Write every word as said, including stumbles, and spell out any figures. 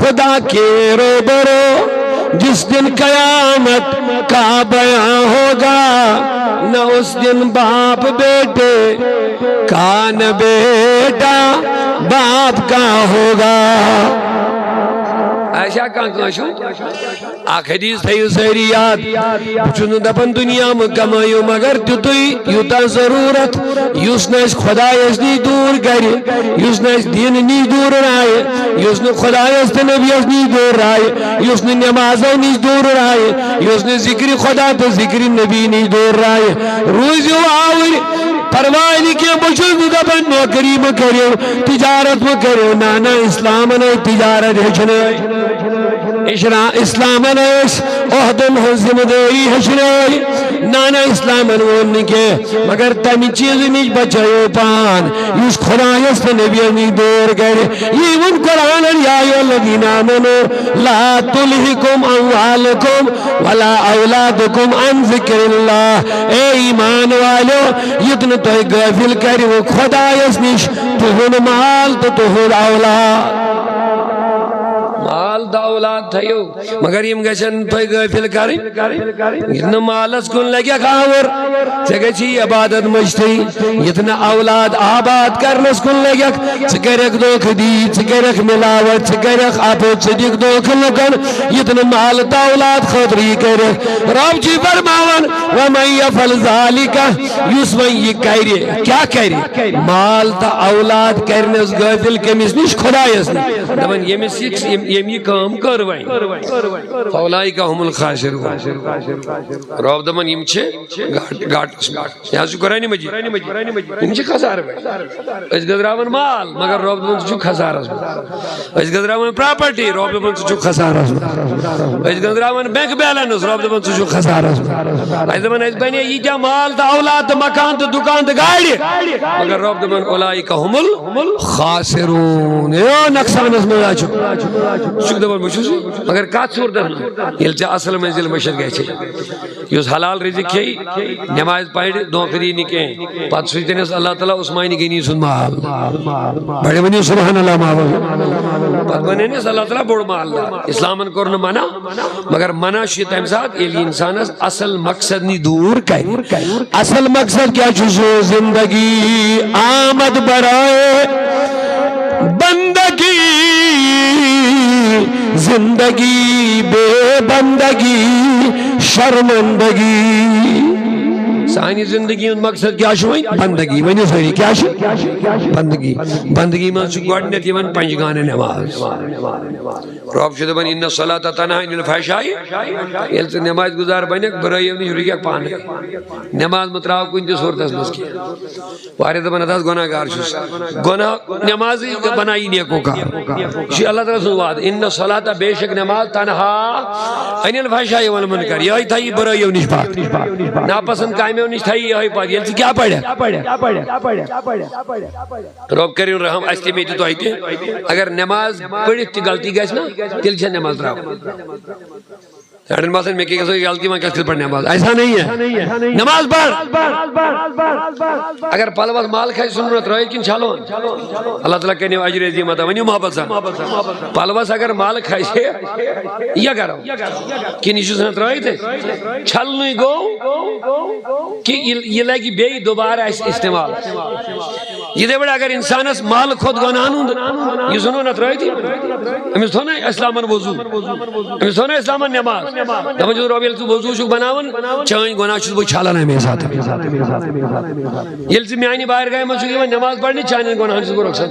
خدا کے روبرو، جس دن قیامت کا بیان ہوگا، نہ اس دن باپ بیٹے کا، نہ بیٹا باپ کا ہوگا۔ اچھا، کانٛہہ کٲنٛسہِ ہُنٛد اکھ حدیث تھٲیِو سٲری یاد۔ بہٕ چھُس نہٕ دَپان دُنیا مہٕ کمٲیِو، مگر تیُتُے یوٗتاہ ضروٗرت، یُس نہٕ اَسہِ خۄدایَس نِش دوٗر کرِ، یُس نہٕ اَسہِ دیٖنہٕ نِش دوٗر رایہِ، یُس نہٕ خۄدایَس تہٕ نبیَس نِش دوٗر رایہِ، یُس نہٕ نٮ۪مازو نِش دوٗر رایہِ، یُس نہٕ ذِکرِ خۄدا تہٕ ذِکرِ نبی نِش دوٗر رایہِ۔ روٗزِو آوٕرۍ، پرواے نہٕ کینٛہہ، بہٕ چھُس نہٕ دَپان نوکری مہٕ کٔرِو، تجارت مہٕ کٔرِو۔ نہ، نہ، اِسلامَن ٲسۍ تجارت ہیٚچھنٲے۔ اِشرا-، اِسلامَن ٲسۍ عہدَن ہٕنٛز ذمہٕ دٲری ہیٚچھنٲے۔ نہ، نہ، اِسلامَن ووٚن نہٕ کینٛہہ، مگر تَمہِ چیٖزٕ نِش بچٲیِو پان، یُس خۄدایَس تہٕ نبیَس نِش دوٗر کرِ۔ یی ووٚن قرآنَن، یا ایھا الذین آمنوا لا تلہکم اموالکم ولا اولادکم عن ذکر اللہ۔ اے ایمان والیو، یُتھ نہٕ تۄہہِ غٲفِل کَرِوٕ خۄدایَس نِش تُہُنٛد مال تہٕ تُہُنٛد اولاد۔ مال تہٕ اولاد تھٲیِو، مگر یِم گژھن تۄہہِ غٲفِل کَرٕنۍ۔ یُتھ نہٕ مالَس کُن لَگٮ۪کھ آوُر، ژےٚ گژھی عبادت مٔشتٕے۔ یُتھ نہٕ اولاد آباد کرنَس کُن لَگٮ۪کھ، ژٕ کَرَکھ دھوکہٕ دی، ژٕ کَرَکھ مِلاوَٹ، ژٕ کَرَکھ اَپُز، ژٕ دِکھ دھوکہٕ لُکَن۔ یُتھ نہٕ مال تہٕ اولاد خٲطرٕ یہِ کَرِ۔ رب چھُ فرماوان، ومن یفعل ذلک، یُس وۄنۍ یہِ کَرِ، کیٛاہ کَرِ؟ مال تہٕ اولاد کَرنَس غٲفِل کٔمِس نِش؟ خۄدایَس نِش۔ دَپان، ییٚمِس یہِ، ییٚمۍ، ییٚمۍ یہِ کٲم کٔر وۄنۍ، فاولئک هم الخاسرون۔ رب دَپان، یِم چھِ گاٹ-، گاٹَس منٛز۔ یہِ حظ چھُ قرآنِ مجیٖد۔ یِم چھِ خسارٕ وٲلۍ۔ أسۍ گٔنٛزراوان مال، مگر رب دَپان، ژٕ چھُکھ خسارَس منٛز۔ أسۍ گٔنٛزراوان پراپرٹی، رب دَپان، ژٕ چھُکھ خسارَس منٛز۔ أسۍ گٔنٛزراوان بینک بیلنس، رب دَپان، ژٕ چھُکھ خسارَس منٛز۔ أسۍ دَپان، اَسہِ بَنے ییٖتیٛاہ مال تہٕ اولاد تہٕ مکان تہٕ دُکان تہٕ گاڑِ، مگر رب دَپان، اولئک هم الخاسرون۔ یو نۄقصانَس منٛز ہا چھُ۔ ژٕ چھُکھ دَپان، بہٕ چھُس، مگر کَتھ صوٗرتَس منٛز؟ ییٚلہِ ژےٚ اصل منزل مٔشِتھ گژھِ۔ یُس حلال رزق کھیٚیہِ، نماز پرِ، دھوکہٕ دی نہٕ کینٛہہ۔ پتہٕ سوٗزِ تٔمِس اللہ تعالیٰ عثمانِ غنی سُنٛد مال۔ بڑٕ ؤنِو سبحان اللہ، مال۔ پتہٕ بنہِ أمِس اللہ تعالیٰ بوٚڑ مالدار۔ اسلامن کوٚر نہٕ منع، مگر منع چھُ یہِ تَمہِ ساتہٕ، ییٚلہِ یہِ انسانس اصل مقصد نِش دوٗر کرِ۔ اصل مقصد کیٛاہ چھُ؟ سُہ زندگی آمد برائے بندگی، زندگی بے بندگی شرمندگی۔ سانہِ زندگی ہُنٛد مقصد کیٛاہ چھُ وۄنۍ؟ بندگی۔ ؤنِو سٲری، کیٛاہ چھُ؟ بندگی۔ بندگی منٛز چھُ گۄڈٕنٮ۪تھ یِوان پنجگانہٕ نٮ۪ماز۔ رۄب چھُ دَپان، ان الصلاۃ تنہیٰ عن الفحشاء۔ ییٚلہِ ژٕ نٮ۪مازِ گُزار بنکھ، بُرٲیو نِش رُکٮ۪کھ پانَے۔ نٮ۪ماز مہٕ ترٛاو کُنہِ تہِ صوٗرتَس منٛز کینٛہہ۔ واریاہ دَپان، اَدٕ حظ گۄناہ گار چھُس۔ گۄناہ، نٮ۪مازٕے بنایی نیکوکار۔ یہِ چھُ اللہ تعالیٰ سُنٛد وعدٕ، ان الصلاۃ، بے شک نٮ۪ماز، تنہیٰ عن الفحشاء والمنکر، یِہوٚے تھایہِ بُرٲیو نِش پَتھ، ناپسنٛد کامٮ۪و نِش تھایہِ یِہوٚے پَتھ۔ ییٚلہِ ژٕ کیٛاہ پَرکھ؟ رۄب کٔرِن رحم اَسہِ تہِ، مےٚ تہِ، تۄہہِ تہِ۔ اگر نٮ۪ماز پٔرِتھ تہِ غلطی گژھِ نا، تیٚلہِ چھےٚ نٮ۪ماز ترٛاوٕنۍ۔ اڑٮ۪ن باسان، مےٚ کیٛاہ گژھِ غلطی، وۄنۍ کَتھ خٲطرٕ پَرٕ نٮ۪ماز؟ ایسا نہیں ہے۔ نٮ۪ماز پَر۔ اگر پَلوَس مَل کھسہِ، سُہ نہ ترٛٲوِتھ کِنہٕ چھَلون؟ اللہ تعالیٰ کَرِ اَجرِ عظیٖم عطا۔ ؤنِو محبت سان۔ پَلوَس اگر مَل کھسہِ، یہِ کَرو۔ کِنہٕ یہِ چھُس نہ ترٛٲوِتھ أسۍ؟ چھَلنُے گوٚو کہِ یہِ، یہِ لَگہِ بیٚیہِ دوبارٕ اَسہِ استعمال۔ یِتھَے پٲٹھۍ اگر اِنسانَس مَل کھوٚت گۄناہَن ہُنٛد، یہِ ژھٕنو نہ ترٛٲوِتھٕے۔ أمِس تھوٚو نہ اِسلامَن وضوٗ، أمِس تھوٚو نہ اِسلامَن نٮ۪ماز۔ دَپان چھُس، رۄب، ییٚلہِ ژٕ وضوٗ چھُکھ بَناوان، چٲنۍ گۄناہ چھُس بہٕ چھَلان اَمے ساتہٕ۔ ییٚلہِ ژٕ میٛانہِ بارگاہہِ منٛز چھُکھ یِوان نٮ۪ماز پَرنہِ، چانٮ۪ن گۄناہَن چھُس بہٕ رۄخصت۔